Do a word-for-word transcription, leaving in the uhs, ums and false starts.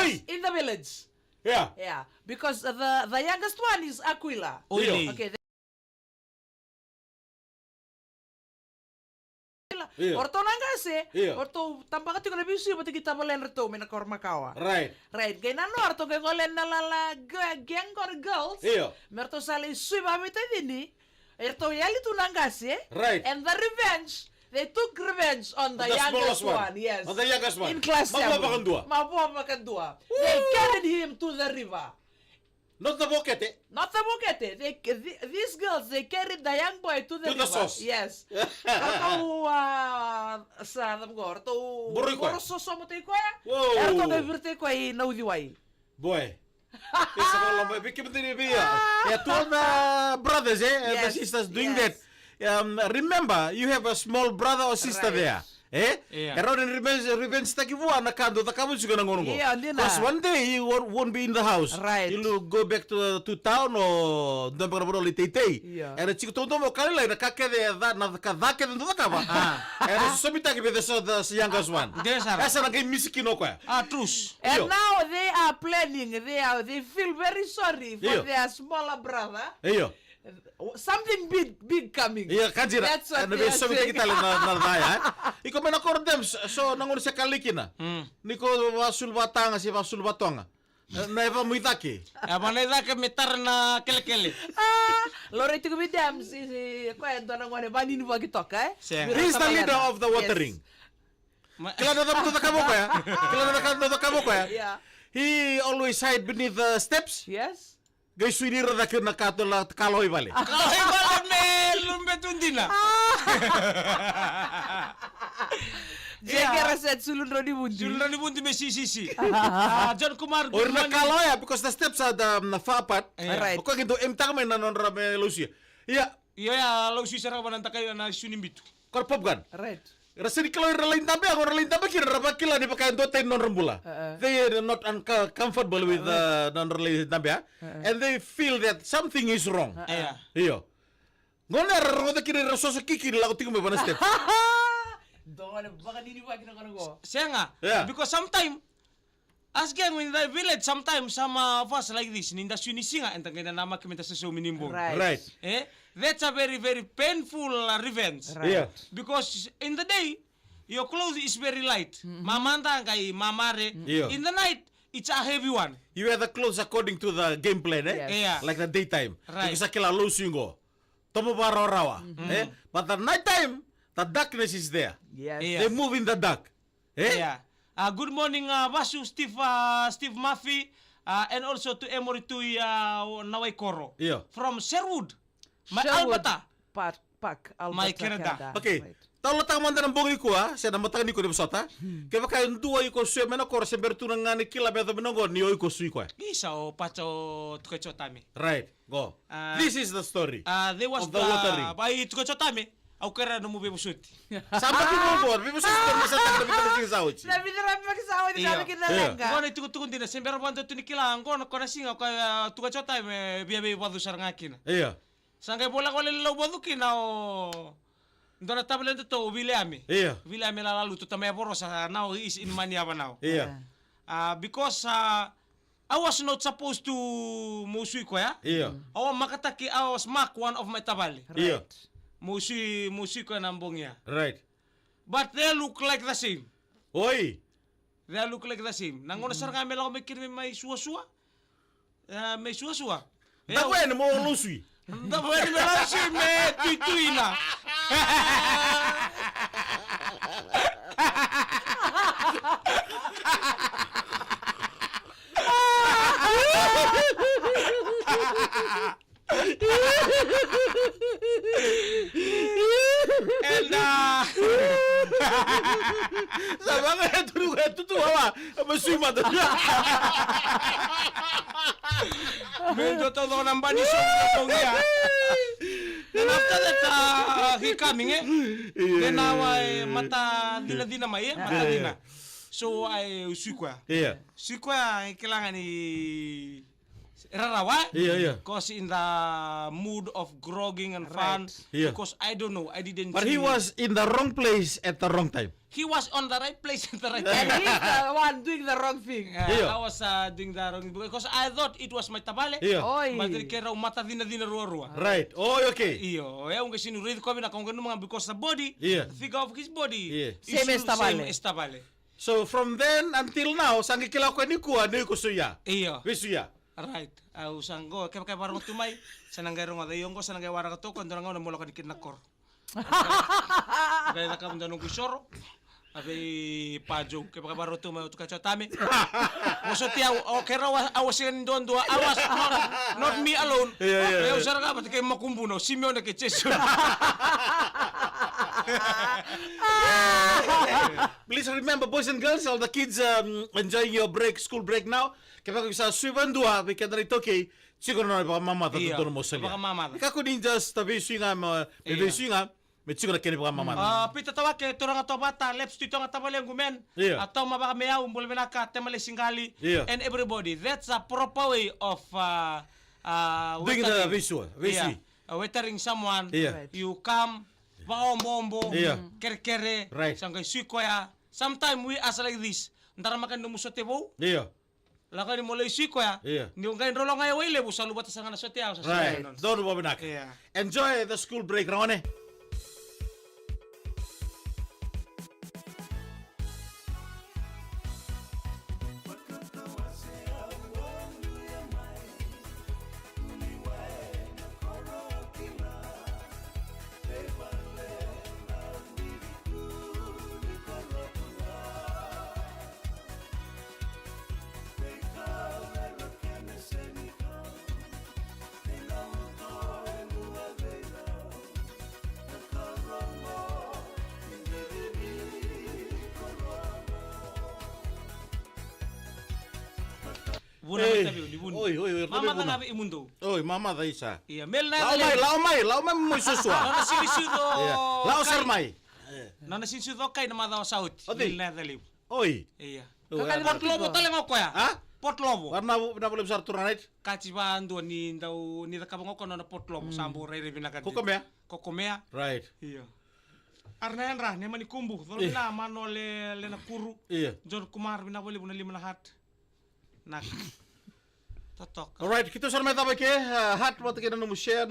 Hey! In the village. Yeah. Yeah. Because the, the youngest one is Aquila. Oi, Io. Nei. Okay, Io. O ratou na qase, Io. O ratou tabaka tiko na veisui vata kei tavaledratou mai na koro makawa. Right. Right, qai nanoa ratou qai gole na lala ga-, gang or girls. Io. Me ratou sa lai sui vakaveitacini. E ratou yali tu na qase. Right. And the revenge, they took revenge on the The youngest smallest one. One, yes. On the youngest one. In class Mavoa seven. Vakadua. Mavoa vakadua. They carried him to the river. Not the vokete. Not the vokete. They, th-, these girls, they carried the young boy to the To the river. Source. Yes. Ratou, ah, sa, ratou Boroi koya. Boro sosomataki koya. Whoa. Era ratou qai viraitaki koya i na uciwai. Boy. Esa vala mai, vei kemudou ni via. Ah. Yeah, to all the brothers, eh, and the Yes, sisters doing yes. that. Um, remember, you have a small brother or sister Right. there. Eh? Yeah. E rawa ni revenge, revenge taki vua na ka dou cakava tiko na gauna qo. Yeah, dina. 'Cause one day you won't, won't be in the house. Right. You'll go back to, to town or dua beka na vanua lai teitei. Yeah. Era tiko taudua mo ka lailai na ka kece e ca, na ka ca kece dou cakava. Ah. Era sosomitaki vei the, the youngest one. Dina sara. Esa na qai misi kina o koya. Ah, true. And Io. Now they are planning, they are, they feel very sorry for Io. Their smaller brother. Io. Something big, big coming. Ia, ka dina. That's what Ena they are veisomitaki saying. Tale na, na caya, eh? Iko mai na koro Dems, so na gauna se ka lai kina. Mm. Ni ko vasulu vataga, se vasulu vatoga. Na e vamu i cake. E vana i cake me tara na kelekele. Ah, laurai tiko vei Dems, i, i, koya e dua na gone vaninivaki toka, eh? Sega. Vira He's the tavalena. Leader of the Yes. Watering. Ma- Kila na cava dou cakava o koya? Kila na cava dou cakava o koya? Yeah. He always hide beneath the steps. Yes. Qai sui ni ra cake na ka tola kalawa i vale. Kalawa i vale me lube tu dina. Jekera set sulu drau ni vuti. Sulu drau ni vuti me sisisi. Ah, John Kumar, O good ira na morning. Kalawa ya, because the steps are the, um, far apart. Yeah. Right. O koya kidou aim taka mai na nodra me lausia. Ia. Io ya, lausia sara vana dakai na sui ni bitu. Ko na pop gun. Right. Ra sega ni kila o ira na lai dabe, ya qo ra lai dabe kina, ra vakila ni vaka e dua tani nodra bula. Uh-uh. They are not unco-, comfortable with, uh, nodra lai dabe, ya. Uh-uh. And they feel that something is wrong. Uh-uh. Yeah. Io. Qo na ra rogoca kina ira soso kiki ni lako tiko mai vana step. Dua gone vakaninivaki na gone qo. Sega. Yeah. Because sometime As gang in the village, sometimes some of us like this, ni da sui ni siga, eda qai nanamaki me da sasaumi ni bogi. Right. Right. Eh? That's a very, very painful, uh, revenge. Right. Yeah. Because in the day, your clothes is very light. Mm-hmm. Mamada qai mamare. Yeah. In the night, it's a heavy one. You wear the clothes according to the game plan, eh? Yes. Yeah. Like the daytime. Right. Because sa kila lou sui qo. Tomo vakarawarawa. Mm-hmm. Eh? But the night time, the darkness is there. Yes. Yeah. They move in the dark. Eh? Yeah. Uh, good morning, uh, Vasu, Steve, uh, Steve Murphy, uh, and also to Emory Tui, uh, Nawaikoro. Io. From Sherwood. My Sherwood Alberta. Park, Park, Alberta, my Canada. Canada. Okay. Right. Taulataka mada na bogi nikua, se na mataka nikua ni vosota. Hmm. Kevaka e dua iko sui mai na koro, se bera tu na gane kila me yaco mai na qo, ni o iko sui koya. Isa o Pato Tukaichotami. Right. Go. Ah, this is the story ah, there was of the the, watering. Bai Tukaichotami, au kerea nomu veivosoti. Sa bati mo qo, veivosoti sa bati mo qo, veivosoti sa oti. Na veivosoti sa oti, Io. Ka me kina Io. Leqa. Qo na itukutuku dina, se bera vua dou tu ni kila, qo na kona siga, ka, ah, Tukaichotami, via veivacu sara ga kina. Io. Sa qai voleka wale lau vacu kina o dua na tavale datou o Viliame. Io. Viliame Lalalutu, tamai Vorosa, now he is in Maniava now. Io. Ah, because, ah, I was not supposed to mo sui koya. Io. Au a makataki, I was mark one of my tavale. Io. Right. Mo sui, mo sui koya na bogi ya. Right. But they look like the same. Oi. They look like the same. Na gauna sara ga me lako mai kina me mai suasua. Eh, me suasua. Davo yani mo lou sui. Davo yani me lou sui me tuituina. And, uh, sa vaka e tutu, e tutu wawa, e masui mata. Me dua taucoko na bani so na bogi ya. Then after that, uh, he coming, eh? Then awa e mata cinacina mai, eh? Mata cina. So I sui koya. Io. Sui koya, e kila ga ni Rarawa? Io, io. Because in the mood of grogging and fun. Right. Io. Because I don't know, I didn't But he see. was in the wrong place at the wrong time. He was on the right place at the right time. And he's the one doing the wrong thing. Uh, Io. I was uh, doing the wrong thing because I thought it was my tavale. Io. Oi. But ke rau mata cina cina rua rua. Right. Oh, okay. Io, e au qai sini raici kovi na kaunga numa because the body, Io. the figure of his body Io. is Same as still tavale. same as tavale. So from then until now, sa qai kila koya nikua ni ko suya. Io. Veisuya. Right. Au sa qo, kevaka e vakarogo tu mai, sa na qai rogoca. Io qo, sa na qai waraka toka, dua na gauna mo lako ni kina na koro. Qai cakava dua noqu isoro. A vei Pa Joe, kevaka e vakarogo tu mai, o tuka Joe Tame. Mo soti au, o ke rau, au a sega ni duadua, I was not, not me alone. Io, io, Au io. sara ga vata kei Makubuna, o Simeone kei Jason. Please remember, boys and girls, all the kids um, enjoying your break, school break now. Kevaka ko sa sui vadua, vei keda na iTaukei, tiko na nona vakamamata Io, dodonu mo solia. vakamamata. Kakua ni just a veisui ga, me Io. veisui ga, me tiko na kena vakamamata. Ah, Pita Tawake, turaga Tovata, Leps tu toga tavalequ man. Io. A Toma Vakameyau, bula vinaka, Temale Siqali, Io. and everybody. That's a proper way of uh, uh, Doing the watering. veisua, veisui. Yeah. Uh, watering someone. Io. Right. You come, vaobobo, Io. kerekere, Right. sa qai sui koya. Sometimes we ask like this. Dara maka ni nomu sote vou. Io. Lako ni mo lai sui koya. Io. Ni o qai drologa e Wailevu sa luvata sara ga na sote au sa Right. sui. Donu vavinaka. Io. Enjoy the school break, Rawane. Vuna Ei, mai tavi ni vuni. Oi, oi, oi, Mama vuna. Cana ve i mudu. Oi, mama ca isa. Ia, mel na Lao mai, lao mai, lao mai mo suasua. Nona sini sudo. Ia, lao sara mai. Nona sini sudo kai na maca o sauti. Oti. Mel na calivu. Oi. Ia. Oi, Kakali ia. Port Lovo tale ga o koya. Ha? Port Lovo. Vara na, na vale sara turaga right? Kati va dua ni dau, ni cakava ga o koya nona Port Lovo. Sa bau rairai vinaka Ko dina. Komea? Ko Komea. Right. Ia. Ara na yadra, ne mani kubu. Colo Ih. vina, mano le, le na kuru. Ia. John Kumar, vina voli, vuna lima na hat. Naka. Totoka. Alright, keitou sa na mai cava ke, uh, hat vata kei na nomu share,